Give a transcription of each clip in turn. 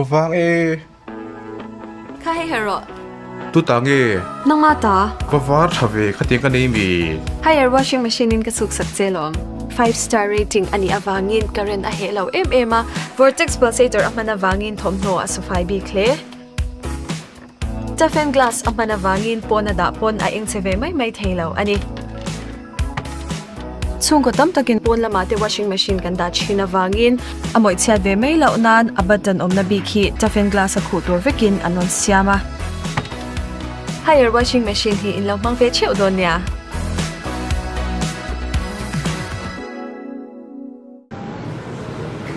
Vang e. Kha hei her rawh. Tu ta nge? Nangma ta. Va var tha ve khatiang ka nei mi. Haier washing machine in ka chhuk sak che lawm. Five star rating a nih avangin current a heh lo em em a, vortex pulsator a hman avangin thawmhnaw a sufai bik hle. Toughen glass a hman avangin pawn a dah pawn a eng che ve mai mai thei lo a ni. Chhungkaw tam takin pawn lamah te washing machine kan dah thin avangin a mawih chhiat ve mai loh nan a button awmna bik hi toughen glass a khuh tur vekin an rawn siam a. Haier washing machine hi in lo hmang ve theuh dawn nia.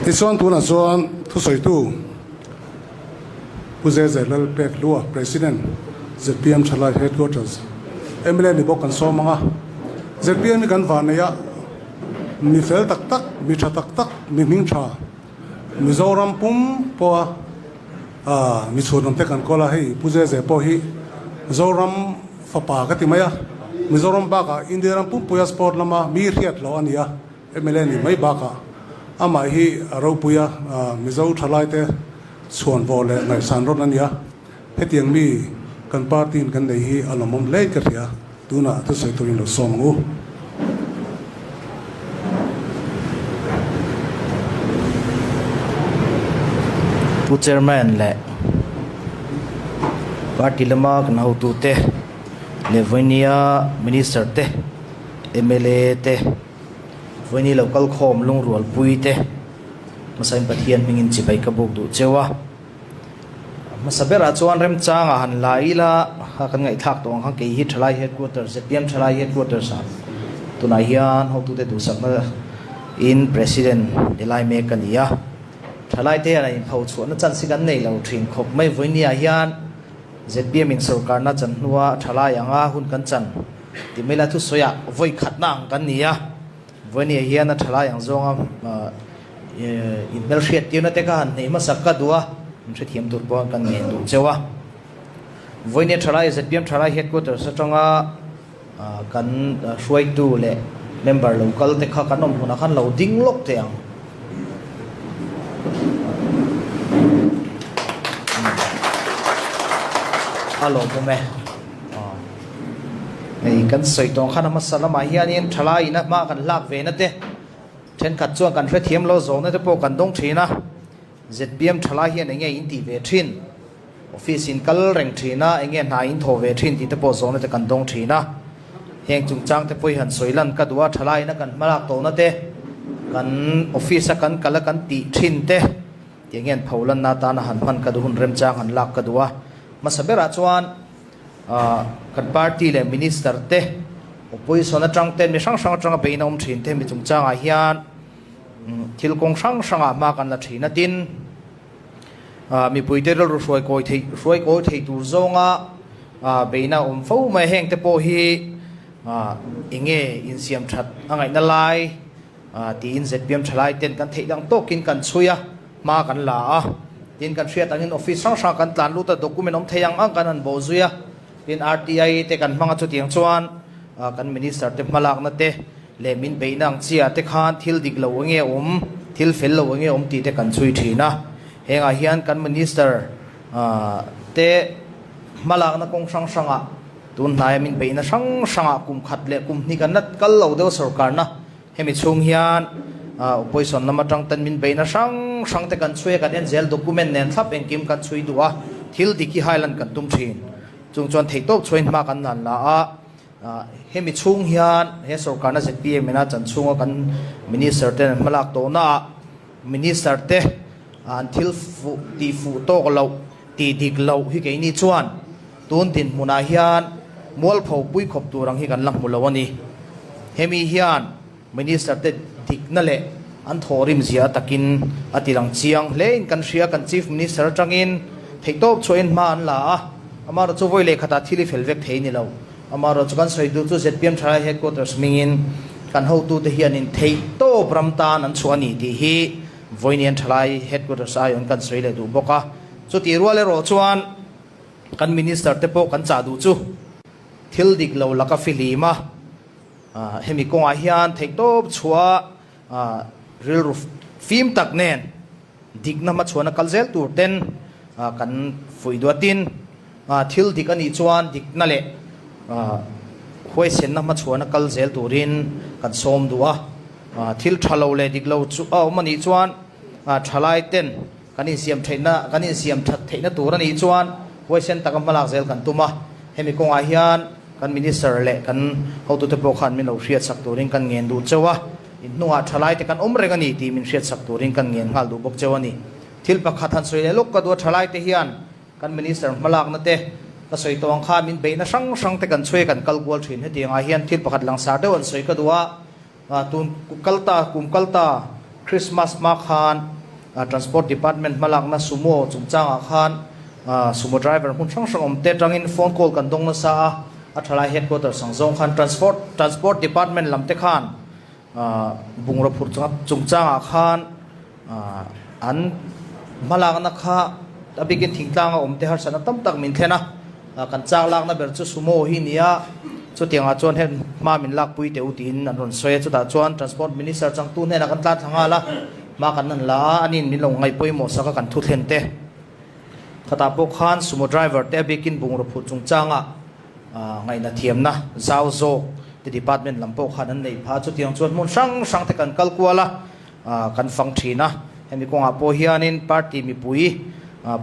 Tichuan tunah chuan thusawitu Pu Zeze Lalpek Hlua, President, zpm Thalai Headquarters, mla ni bawk kan sawm ang a. Zpm hi kan vanneih a, mi fel tak tak, mi tha tak tak, mi hming tha, Mizoram pum pawha mi chhuanawm te kan kawl a, hei Pu Zeze pawh hi Zoram fapa ka ti mai a, Mizoram bakah India ram pumpuia sport lama mi hriat loh a ni a. Mla ni mai bakah amah hi a ropui a, Mizo thalaite chhuan vawh leh ngaihsan rawn a nia. Hetiang mi kan party in kan nei hi a lawmawm hle in ka hria. Tunah thusawi turin lo sawm ang u. Pu Chairman leh party lama kan hotute leh Vawinia Minister te, mla te, Vawiini lo kal khawm lungrualpui te hmasain Pathian hmingin chibai ka buk duh cheu a. Hmasa berah chuan remchangah han la ila kha kan ngaihthlak tawh ang khan kei hi Thalai Headquarters zpm Thalai Headquarters ah tunah hian hotute duhsakna in President ni lai mek ka ni a. Thalai te hian an inpho chhuahna chance hi kan nei lo thin khawp mai Vawiini ah hian zpm in sorkarna chan hnua Thalai anga hun kan chan Ti mai la thusawiah vawi khatna ang kan ni a, vawinia hian a thalai ang zawnga inhmelhriat tirna te kha han hneih hmasak ka duh a, min hrethiam tur pawh kan ngen duh cheu a. Vawinia thalai zpm thalai headquarters atanga kan hruaitu leh member lo kal te kha kan awm hunah khan lo ding lawk teh ang. A lawmawm e. Hei kan sawi tawng khan a hmasa lamah hianin thalai ina hma kan hlak ve na te thenkhat chuan kan hrethiam lo zawhna te pawh kan dawng thin a, zpm thalai hian enge in tih ve thin, office in kal reng thin a, enge hna in thawh ve thin tih te pawh zawhna te kan dawng thin a, heng chungchang te pawh hi han sawi lan ka duh a, thalai ina kan hmalak tawhna te, kan office a kan kal a kan tih thin te tiang hian pholanna atana han hman ka duh hun remchang han lak ka duh a, hmasa berah chuan. Kan party leh minister te, opposition atang te, mi hrang hrang atanga bein a awm thin te hemi chungchangah hian thil kawng hrang hrangah hma kan la thin a. Tin, mipuite rilru hruai kawi theih hruai kawi thei tur zawnga beina awm fo mai heng te pawh hi eng nge insiam that a ngaihna lai tiin zpm thalai ten kan theih dang tawkin kan chhui a. Hma kan la a, tin kan hriat angin office hrang hrang kan tlan lut a, document awm thei ang ang kan han bawh zui a, tin RTI te kan hmang a chutiang chuan kan minister te hmalakna te leh min beihna ang chiah te khan thil dik lo enge awm, thil fel lo enge awm tih te kan chhui thin a, hengah hian kan minister te hmalakna kawng hrang hrangah tun hnaia min beihna hrang hrangah kum khat leh kum hnih kan la kal lo deuh sorkarna Hemi chhung hian opposition lam atang ten min beihna hrang hrang te kan chhui a, kan en zel document nen thlap engkim kan chhui duh a, thil dik hi highland kan tum thin. Chung chuan theihtawp chhuain hma kan nan la a, hemi chhung hian he sorkarna zpm ina chan chhunga kan minister ten an hmalak tawhna ah minister te an thil fuh tih fuh tawk loh tih dik loh hi keini chuan Tun dinhmunah hian mualpho pui khawp tur ang hi kan la hmu lo a ni. Hemi hian Minister te dikna leh an thawhrim zia takin a ti lang chiang hlein kan hria. Kan Chief Minister atangin theihtawp chhuahin hma an la a, amaherawh chu vawi leh khatah thil i fel vek thei ni lo. Amaherawh chu kan sawi duh chu zpm Thalai Headquarters hmingin kan hotute hianin theihtawp ram tan an chhuah a ni tih hi Vawiinian Thalai Headquarters aiawhin kan sawi leh duh bawk a. Chutih rual erawh chuan Kan minister te pawh kan chah duh chu thil dik lo laka fihlim a, hemi kawngah hian theihtawp chhuah rilru fim tak nen Dikna hmachhuana kal zel tur ten kan fuih duatin thil dik a nih chuan dikna leh huaisenna hmachhuana kal zel turin kan sawm duh a. Thil tha lo leh dik lo chu a awm a nih chuan thalai ten kan insiam theihna kan insiam that theihna tur a nih chuan huaisen taka hmalak zel kan tum a. Hemi kawngah hian kan Minister leh kan hotute pawh khan min lo hriatsak turin kan ngen duh cheu a. In hnungah thalaite kan awm reng a ni tih min hriatsak turin kan ngen nghal duh bawk cheu a ni. Thil pakhat han sawi leh lawk ka duh a, thalaite hian kan Minister hmalakna te ka sawi tawh ang kha min beihna hrang hrang te kan chhuia kan kal kual thin. Hetiangah hian thil pakhat langsar deuh an sawi ka duh a, tun kal ta kum kal ta Christmas hma khan Transport Department hmalakna Sumo chungchangah khan Sumo driver hmun hrang hrang awm te atangin phone call kan dawng nasa a, a thalai headquarters ang zawng khan Transport Department lam te khan Bungraw phurh chungchangah khan an hmalakna kha a bikin thingtlanga awm te harsatna tam tak min thlen a, kan chak lakna ber chu Sumo hi ni a, chutiangah chuan heng hma min lakpui teh u tiin an rawn sawi a, chutah chuan Transport Minister changtu hnenah kan tlan thla nghal a, hma kan han la a, aniin min lo ngaihpawimawh sak a kan thu thlen te. Khatah pawh khan Sumo driver te a bikin bungraw phurh chungchangah Ngaihna thiamna zau zawk te department lam pawh khan an nei pha. Chutiang chuan hmun hrang hrang te kan kal kual a, kan fang thin a. Hemi kawngah pawh hianin party mipui,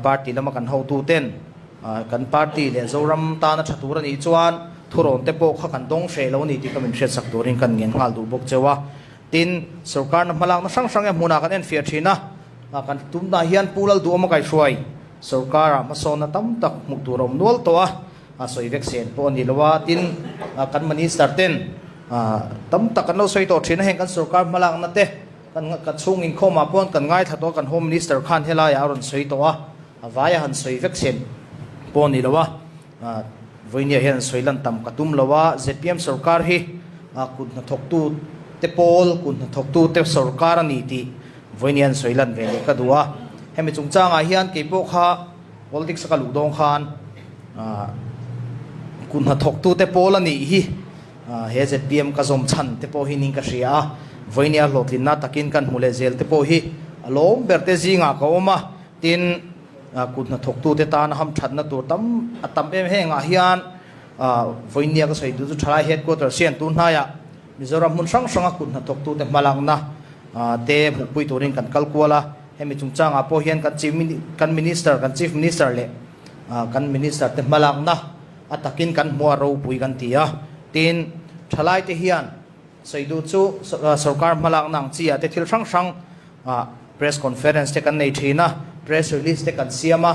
party lama kan hotu ten kan party leh Zoram tana tha tur a nih chuan thurawn te pawh kha kan dawng hreh lo a ni tih ka min hriatsak turin kan ngen nghal duh bawk cheu a. Tin, sorkarna hmalakna hrang hrang e hmunah kan enfiah thin a, kan tumnah hian Pu Lalduhawma kaihhruai sorkarah hmasawnna tam tak hmuh tur a awm nual tawh a. A sawi vek sen pawh a ni lo a, tin kan minister ten tam tak kan lo sawi tawh thin a, heng kan sorkar hmalakna te kan kan chhung inkhawmah pawh kan ngaithla tawh a, kan home minister khan helaiah a rawn sawi tawh a, a vaia han sawi vek sen pawh a ni lo a, vawinia hian an sawi lan tam ka tum lo a, zpm sorkar hi kut hnathawktu te pawl, kut hnathawktu te sorkar a ni tih vawinia an sawi lan ve leh ka duh a, hemi chungchangah hian keipawh kha Politics a ka luh dawng khan kut hnathawktute pawl a nih hi he zpm ka zawm chhan te pawh hi ning ka hria a, vawinia hlawhtlinna takin kan hmu leh zel te pawh hi a lawm ber te zingah ka awm a, tin kut hnathawktute tana hamthatna tur tam a tam em hengah hian vawinia ka sawi duh chu thalai headquarters hian tun hnaiah Mizoram hmun hrang hranga kut hnathawktute hmalakna te hmuhpui turin kan kal kual a. Hemi chungchangah pawh hian kan Chief kan Minister, kan Chief Minister leh kan Minister te hmalakna a takin kan hmu a ropui kan ti a. Tin, thalaite hian sawi duh chu sorkar hmalakna ang chi ah te thil hrang hrang press conference te kan nei thin a, press release te kan siam a.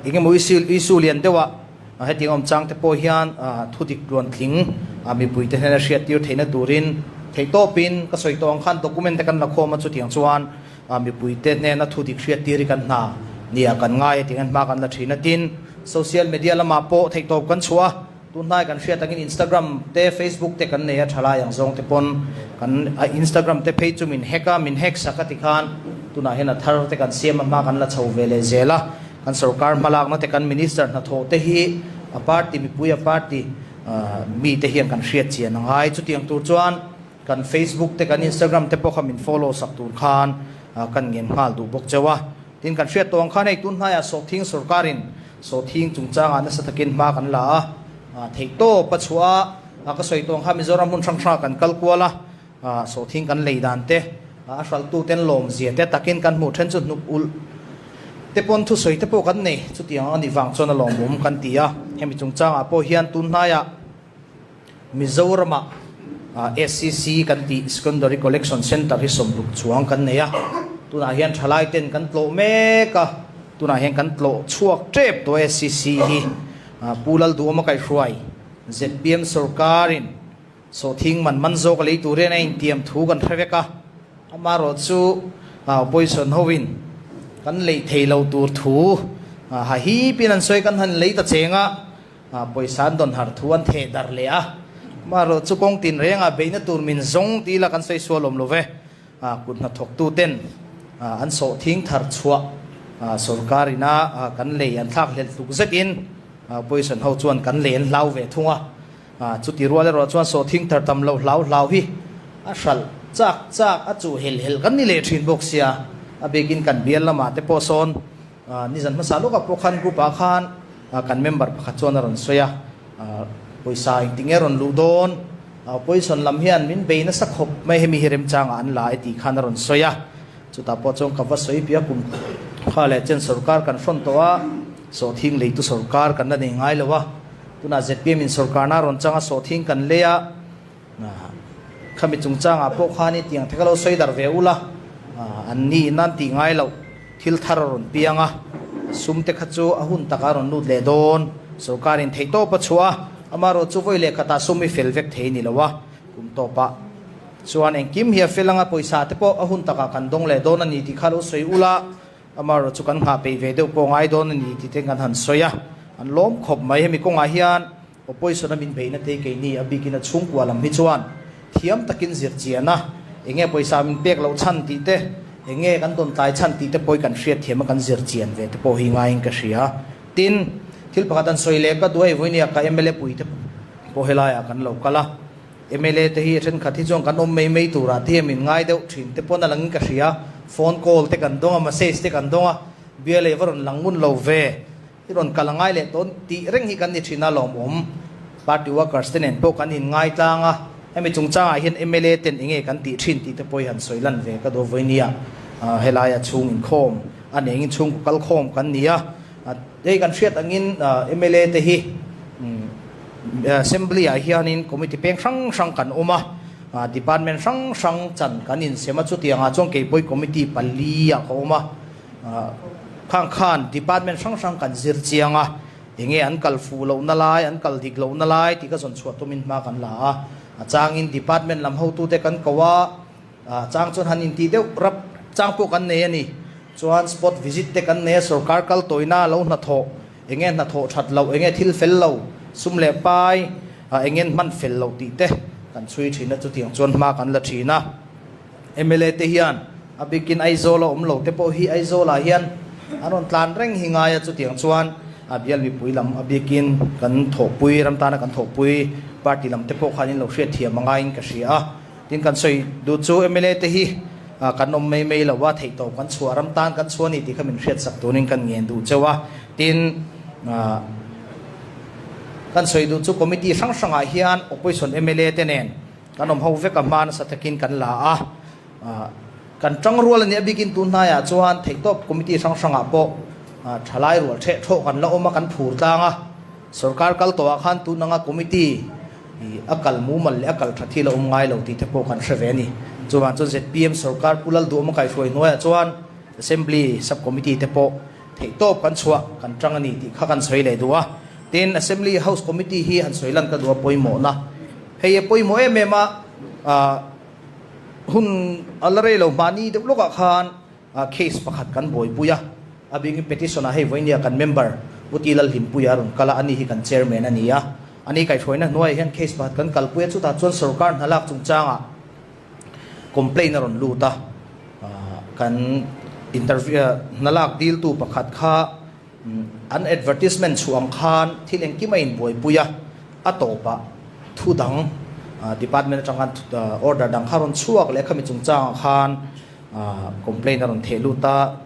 Engemaw issue lian deuh ah hetiang awm chang te pawh hian thudik tluantling mipuite hnena hriattir theihna turin theihtawpin ka sawi tawh ang khan document te kan la khawm a, chutiang chuan mipuite hnena thudik hriattir hi kan hna nia kan ngai a tiangin hma kan la thin a. Tin, social media lamah pawh theihtawp kan chhuah a, tunhnai kan hriat angin Instagram te Facebook te kan nei a, thalai ang zawng te pawn kan Instagram te phei chu min hack a, min hack sak a tikhan tunah hian a thar te kan siam a, hma kan la chho ve leh zel a. Kan sorkar hmalakna te kan minister hnathawh te hi a party mipui a party mi te hian kan hriat chian a ngai. Chutiang tur chuan kan Facebook te kan Instagram te pawh kha min follow sak tur khan kan ngen nghal duh bawk cheu a. Tin kan hriat tawh ang khan hei tun hnaiah Sawhthing sorkarin Sawhthing chungchangah nasa takin hma kan la a, theihtawp a chhuah a, ka sawi tawh ang khan Mizoram hmun hrang hrangah kan kal kual a, Sawhthing kan lei dan te, a hralhtuten lawmzia te takin kan hmuh then chu hnuk ulh te pawn thusawi te pawh kan nei. Chutiang a nih vang chuan a lawmawm kan ti a. Hemi chungchangah pawh hian tun hnaiah Mizoramah SCC kan tih Secondary Collection Centre hi 60 chuang kan nei a. Tunah hian thalai ten kan tlawh mek a, tunah hian kan tlawh chhuak tep tawh SCC hi. Pu Lalduhawma kaihhruai zpm sorkarin Sawhthing man man zawk a lei tur hian a intiam thu kan hre vek a, amaherawh chu opposition hoin kan lei thei lo tur thu ha hipin an sawi kan han lei ta cheng a, pawisa an dawn har thu an theh darh leh a, amaherawh chu kawng tin rengah beihna tur min zawng ti ila kan sawi sual awm lo ve, kut hnathawktu ten an sawhthing thar chhuah sorkar ina kan lei an thlak hlelh tluk zetin opposition ho chuan kan lei an hlau ve thung a. Chuti rual erawh chuan sawhthing thar tam lo hlau hlau hi a hralh chak chak a chuh hel hel kan ni leh thin bawk sia. A bikin kan bial lamah te pawh sawn nizan hmasa lawkah pawh khan group ah khan kan member pakhat chuan a rawn sawi a, pawisa engti nge rawn luh dawn, opposition lam hian min bei nasa khawp mai hemi hi remchangah an la e tih khan a rawn sawi a. Chutah pawh chuan ka va sawi piah kum kha leh chen sorkar kan hrawn tawh a, sawhthing leitu sorkar kan la nei ngai lo a, tunah zpm in sorkarna rawn chang a sawhthing kan lei a, khami chungchangah pawh khan i tiang te ka lo sawi darh ve ula, an ni in an tih ngai loh thil thar a rawn piang a, sum te kha chu a hun takah a rawn lut leh dawn, sorkar in theihtawp a chhuah a, amaherawhchu vawi leh khatah sum i fel vek thei ni lo a, kum tawpah. Chuan engkim hi a fel anga pawisa te pawh a hun takah kan dawng leh dawn a ni tih kha lo sawi ula, amaherawh chu kan nghah peih ve deuh pawh ngai dawn a ni tih te kan han sawi a, an lawm khawp mai. Hemi kawngah hian opposition a min beihna te keini a bikin a chhungkua lam hi chuan thiam takin zir chian a, enge pawisa min pek loh chhan tih te, enge kan dawn tlai chhan tih te pawh hi kan hriat thiam a kan zir chian ve te pawh hi ngaiin ka hria. Tin, thil pakhat an sawi leh ka duai vawinia ka mla pui te pawh helaiah kan lo kal a. Mla te hi thenkhat hi chuan kan awm mai mai turah te hian min ngai deuh thin te pawn a langin ka hria. Phone call te kan dawng a, message te kan dawng a, bia leh va rawn lang ngun lo ve, i rawn kal a ngai leh tawn tih reng hi kan ni thin a lawmawm. Party workers te nen pawh kan inngai tlang a, hemi chungchangah hian mla ten enge kan tih thin tih te pawh hi han sawi lan ve ka duh a vawinia helaia chhung inkhawm a nengin chhungkaw kal khawm kan ni a, hei kan hriat angin mla te hi Assembly ah hianin committee peng hrang hrang kan awm a, department hrang hrang chan kan insem a, chutiangah chuan keipawh hi committee pali ah ka awm a, khang khan department hrang hrang kan zir chiang a, enge an kal fuh lohna lai, an kal dik lohna lai tih ka zawn chhuah tumin hma kan la a, a changin department lam hotute kan ko a, chang chuan han intih deuh rap chang pawh kan nei a ni, chuan spot visit te kan nei a, sorkar kal tawina lo hnathawh. Enge hnathawh that loh, enge thil fel lo, sum leh pai, enge hman fel loh tih te kan chhui thin a, chutiang chuan hma kan la thin a. Mla te hian a bikin Aizawl a awm lo te pawh hi Aizawl ah hian an rawn tlan reng hi ngai a, chutiang chuan a bial mipui lam a bikin kan thawhpui, ram tana kan thawhpui party lam te pawh khan in lo hriatthiam a ngaiin ka hria a. Tin kan sawi duh chu mla te hi kan awm mai mai lo a, theihtawp kan chhuah ram tan kan chhuah a ni tih kha min hriatsak turin kan ngen duh cheu a. Tin kan sawi duh chu committee hrang hrangah hian opposition mla te nen kan awm ho vek a, hma nasa takin kan la a, kan tang rual a nih a bikin tun hnaiah chuan theihtawp committee hrang hrangah pawh thalai rual theh thawh kan la awm a, kan phur tlang a. Sorkar kal tawhah khan tun anga committee i a kal mumal leh a kal tha thil a awm ngai lo tih te pawh kan hre ve a ni. Chuvang chuan zpm sorkar Pu Lalduhawma kaihruai hnuaiah chuan Assembly Sub Committee te pawh theihtawp kan chhuah kan tang a ni tih kha kan sawi leh duh a. Tin, Assembly House Committee hi han sawi lan ka duh a pawimawhna. Hei a pawimawh em em a, hun a la rei lo mahni deuh lawkah khan Case pakhat kan buaipui a, a bikin petition ah hei vawinia kan member Pu Ti Lalhlimpuia a rawn kal a, ani hi kan chairman a ni a, ani kaihhruaina hnuaiah hian case pakhat kan kalpui a, chutah chuan sorkar hna lak chungchangah complaint a rawn lut a, kan interview hna lak diltu pakhat kha an advertisement chhuah ang khan thil engkim a inbuaipui a, a tawpah thu dang department atang khan order dang kha rawn chhuak leh khami chungchangah khan Complaint a rawn theh lut a,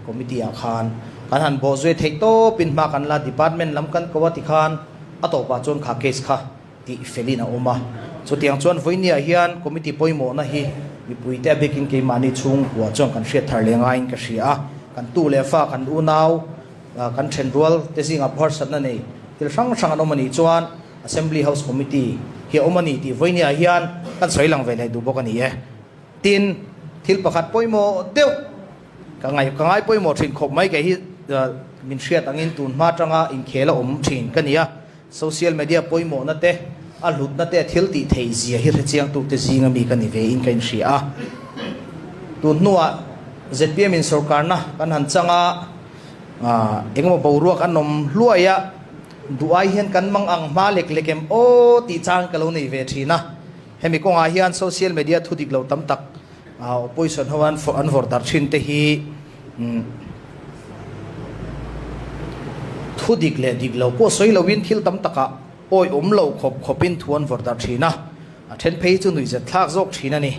committee ah khan kan han bawh zui theih tawpin hma kan la, department lam kan ko a tikhan a tawpah chuan kha case kha tih felin a awm a. Chutiang chuan vawinia hian committee pawimawhna hi mipuite a bikin keimahni chhungkua chuan kan hriat thar leh ngaiin ka hria a, kan tu leh fa, kan unau, kan thenrual te zingah phuarsatna nei thil hrang hrang an awm a nih chuan Assembly House Committee hi a awm a ni tih vawinia hian kan sawi lang ve leh duh bawk a ni e. Tin, thil pakhat pawimawh deuh ka ngai ka ngai pawimawh thin khawp mai kei hi min hriat angin tun hma atanga inkhel a awm thin ka ni a, social media pawimawhna te, a hlutna te, a thil tih theih zia hi hrechiang tute zinga mi ka ni ve in ka inhria a. Tun hnuah zpm in sorkarna kan han chang a, engemaw boruak an awm hluai a, duh ai hian kan mang ang hma lek lek em aw tih chang ka lo nei ve thin a. Hemi kawngah hian social media thu dik lo tam tak opposition ho an an vawrh darh thin te hi thu dik leh dik lo pawh sawi loin thil tam takah awi awm lo khawp khawpin thu an vawrh darh thin a, a then phei chu nuihzet thlak zawk thin a ni.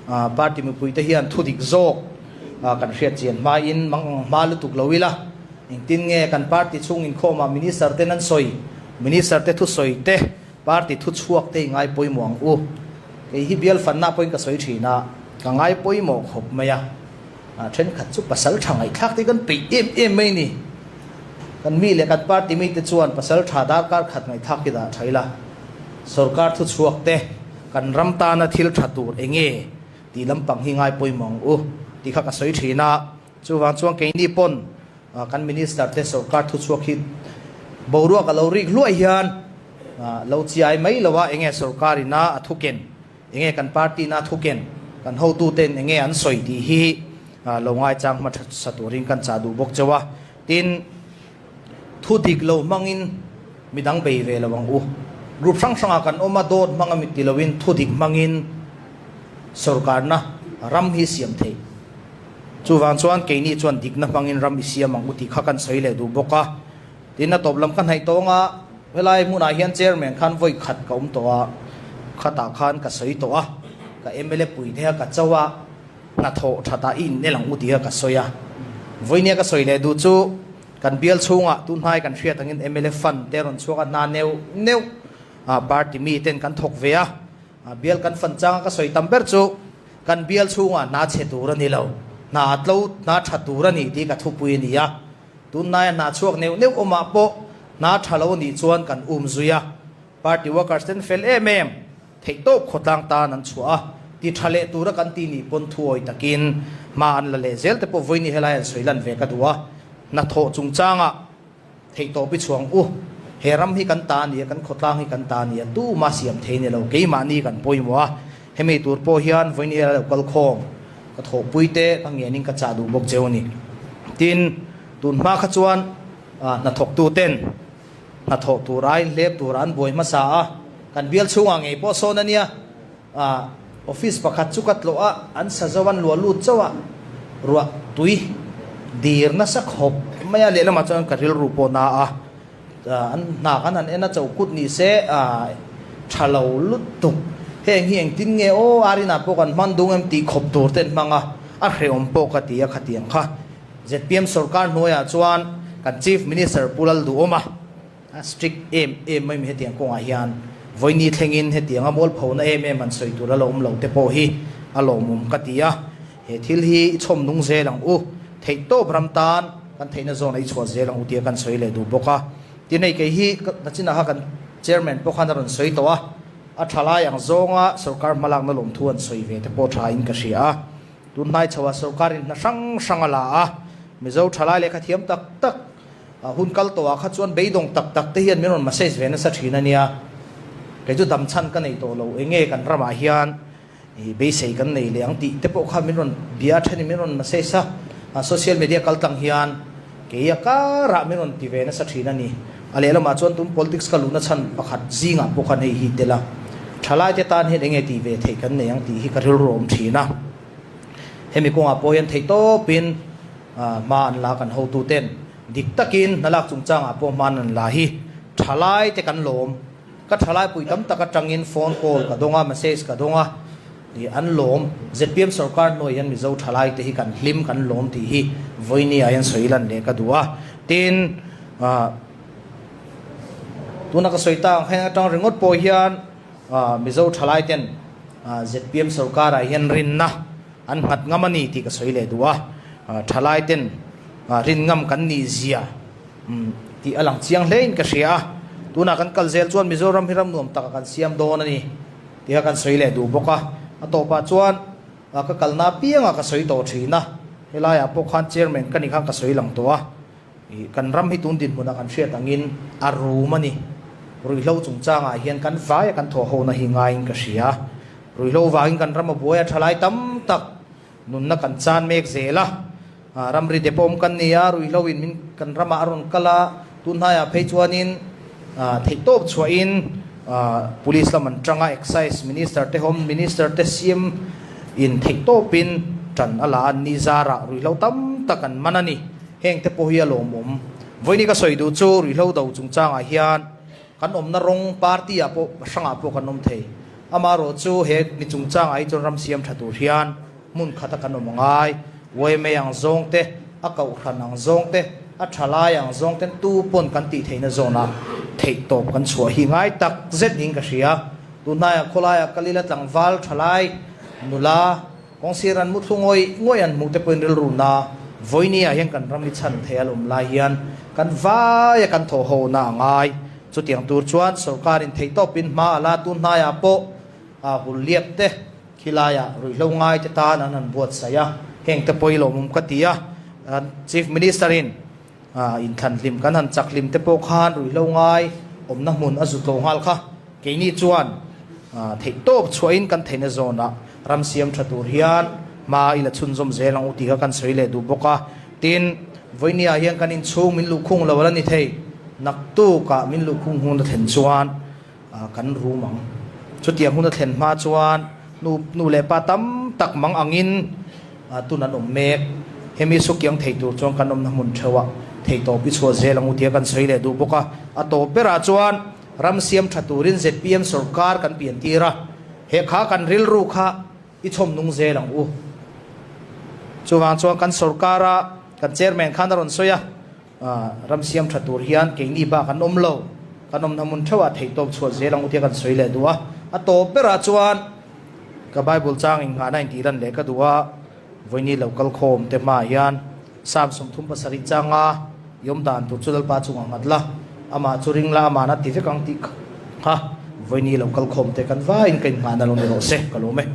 Party mipui te hian thu dik zawk Kan hriat chian hmain mang ang hma lutuk lo ila, engtin nge kan party chhung inkhawmah minister ten an sawi, minister te thusawi te, party thuchhuak te i ngai pawimawh ang u. Kei hi bial fanna pawhin ka sawi thin a, ka ngai pawimawh khawp mai a. Thenkhat chu pasal tha ngaihthlak te kan peih em em mai ni. Kan mi leh kan party mite chuan pasal tha darkar khat ngaihthlak hi dah tha ila, sorkar thuchhuak te kan ram tana thil tha tur enge tih lampang hi ngai pawimawh ang u tih kha ka sawi thin a. Chuvang chuan keini pawn kan minister te sorkar thuchhuak hi boruak a lo rik hluai hian lo chiai mai lo a, enge sorkar ina a thuken, enge kan party ina a thuken, kan hotu ten enge an sawi tih hi lo ngaichang hma tha turin kan chah duh bawk cheu a. Tin, thu dik lo hmangin midang bei ve lo ang u. Group hrang hrangah kan awm a, dawt hmanga mit ti loin thu dik hmangin sorkarna ram hi siam theih. Chuvang chuan keini chuan dikna hmangin ram i siam ang u tih kha kan sawi leh duh bawk a. Tin, a tawp lam ka hnaih tawng a, helai hmunah hian chairman khan vawi khat ka awm tawh a, khatah khan ka sawi tawh a, ka mla pui te kha ka cho a, Hnathawh thatah i innel ang u tia ka sawi a. Vawinia ka sawi leh duh chu kan bial chhungah tunhnai kan hriat angin mla fund te rawn chhuak a, hna neuh neuh party mi ten kan thawk ve a. Bial kan fund changa ka sawi tam ber chu kan bial chhungah hna chhe tur a ni lo, hna tlo, hna tha tur a ni tih ka thupui a ni a. Tunhnaia hna chhuak neuh neuh awmah pawh hna tha lo a nih chuan kan um zui a. Party workers ten fel em em. Theihtawp khawtlang tan an chhuah a, ti tha leh tura kan ti nih pawn thuawi takin hma an la leh zel te pawh vawiin helai an sawi lan ve ka duh a, hnathawh chungchangah theihtawp i chhuang u, he ram hi kan ta a ni a, kan khawtlang hi kan ta a ni a, tuma siam thei ni lo, keimahni kan pawimawh a, hemi tur pawh hian vawiin helai lo kal khawm ka thawhpui te ka ngenin ka chah duh bawk cheu a ni. Tin, tun hma kha chuan hnathawktu ten. Hnathawh tur ai hlep tur an buai hmasa a, kan bial chhungah ngei pawh sawn a nia. Ahh office pakhat chu ka tlawh a, an sa zo an luah lut chauh a, ruah tui dir nasa khawp mai a, lehlamah chuan ka rilru pawh na a, an hna khan han en a cho kut ni se ahh tha lo lutuk, heng hi engtin nge aw Arina pawh kan hman dung em tih khawp tur te an hmang a, a hrehawm pawh ka ti a khatiang kha. Zpm sorkar hnuaiah chuan kan Chief Minister Pu Lalduhawma a strict em em mai mi hetiang kawngah hian vawiini thlengin hetianga mualphona em em han sawi tur a lo awm lo te pawh hi a lawmawm ka ti a. He thil hi i chhawm nung zel ang u, theihtawp ram tan kan theihna zawn a i chhuah zel ang u tia kan sawi leh duh bawk a. Tin hei kei hi nachinah kha kan Chairman pawh khan a rawn sawi tawh a, a thalai ang zawnga sorkar hmalakna lawmthu an sawi ve te pawh thain ka hria a. Tunhnai chhoah sorkarin hna hrang hrang a la a, Mizo thalai lehkha thiam tak tak hun kal tawhah kha chuan beidawng tak tak te hian min rawn message ve nasa thin a nia. Kei chu dam chhan ka nei tawh lo, enge kan ramah hian beisei kan nei leh ang tih te pawh kha min rawn bia thenin min rawn message a, social media kal tlang hian kei a karah min rawn ti ve nasa thin a ni. A lehlamah chuan tun politics ka luhna chhan pakhat zingah pawh khan hei hi tel a, thalaite tan hian enge tih ve theih kan nei ang tih hi ka rilru awm thin a. Hemi kawngah pawh hian theihtawpin hma an la kan hotuten dik takin hna lak chungchangah pawh hma an la hi thalaite kan lawm. Ka thalai pui tam tak atangin phone call ka dawng a, message ka dawng a, ih an lawm. Zpm sorkar hnuai hian Mizo thalai te hi kan hlim, kan lawm tih hi vawiini ah hian sawi lan leh ka duh a. Tin, ah tuna ka sawi tak ang heng atang ringawt pawh hian ah Mizo thalai ten ah zpm sorkar ah hian rinna an nghat ngam a ni tih ka sawi leh duh a. Thalai ten ah rin ngam kan nih zia. Umm tih a lang chiang hle in ka hria a, tunah kan kal zel chuan Mizoram hi ram nuam taka kan siam dawn a ni tih kha kan sawi leh duh bawk a, a tawpah chuan ka kalna apiangah ka sawi tawh thin a, helaiah pawh khan chairman ka nih khan ka sawi lang tawh a, ih kan ram hi tun dinhmunah kan hriat angin a rum a ni, ruihhlo chungchangah hian kan vaia kan thawh hona hi ngaiin ka hria, ruihhlo vangin kan ram a buai a thalai tam tak nunna kan chan mek zel a. Ramri depawm kan ni a, ruihhlo in min kan ramah a rawn kal a, tunhnaiah phei chuanin theihtawp chhuahin Police lam an tang a, Excise Minister te Home Minister te CM in theihtawpin tan a la a, ni zarah ruihhlo tam tak an man a ni. Heng te pawh hi a lawmawm. Vawiini ka sawi duh chu ruihhlo do chungchangah hian kan awmna rawng party ah pawh hrangah pawh kan awm thei. Amaherawhchu he mi chungchangah hi chuan ram siam tha tur hian hmun khata kan awm angai. Yma ang zawng te, a kohhran ang zawng te, a thalai ang zawng ten tu pawn kan tih theihna zawnah theihtawp kan chhuah hi ngai tak zet niin ka hria. Tunhnaiah khawlaiah kal ila tlangval thalai nula kawngsir an muthlu ngawih ngawih an hmuh te pawhin rilru na vawinia hian kan ram hi chhan thei a lawm lai hian kan vaia kan thawh ho na a ngai. Chutiang tur chuan sorkarin theihtawpin hma a la tunhnaiah pawh a hul liap te Khilaiah ruihhlo ngaite tan an han buatsaih a, hengte pawh lawmawm ka ti a. Chief Minister-in inthlan hlim kan han chak hlim te pawh khan ruihhlo ngai awmna hmun a zut lo nghal kha. Keini chuan theihtawp chhuahin kan theihna zawnah ram siam tha tur hian hma i la chhunzawm zel ang u tih kha kan sawi leh duh bawk a. Tin, vawinia hian kan inchhung min luhkhung lo ala ni thei, naktukah min luhkhung hun a thlen chuan Kan rum ang. Chutiang hun a thlen hma chuan nu nu leh pa tam tak mang angin tun an awm mek. Hemi sukiang thei tur chuan kan awmna hmun theuhah thei tawp i chhuah zel ang u tia kan sawi leh duh bawk a. A tawp berah chuan ram siam tha turin zpm sorkar kan pian tir a, he kha kan rilru kha i chhawm nung zel ang u. Chuvang chuan kan sorkara kan chairman khan a rawn sawi a. Ram siam tha tur hian keini bak an awm lo, kan awmna hmun theuhah theihtawp chhuah zel ang u tia kan sawi leh duh a. A tawp berah chuan ka Bible chang inngahna intihlan leh ka duh a, vawiini lo kal khawm te hmaah hian Psalm 37 changa i awm dan tur chu Lalpa chungah nghat la, amah chu ring la, amahna ti vek ang tih kha vawiini lo kal khawm te kan vaiin ka innghahna lo ni rawh se, ka lawm e.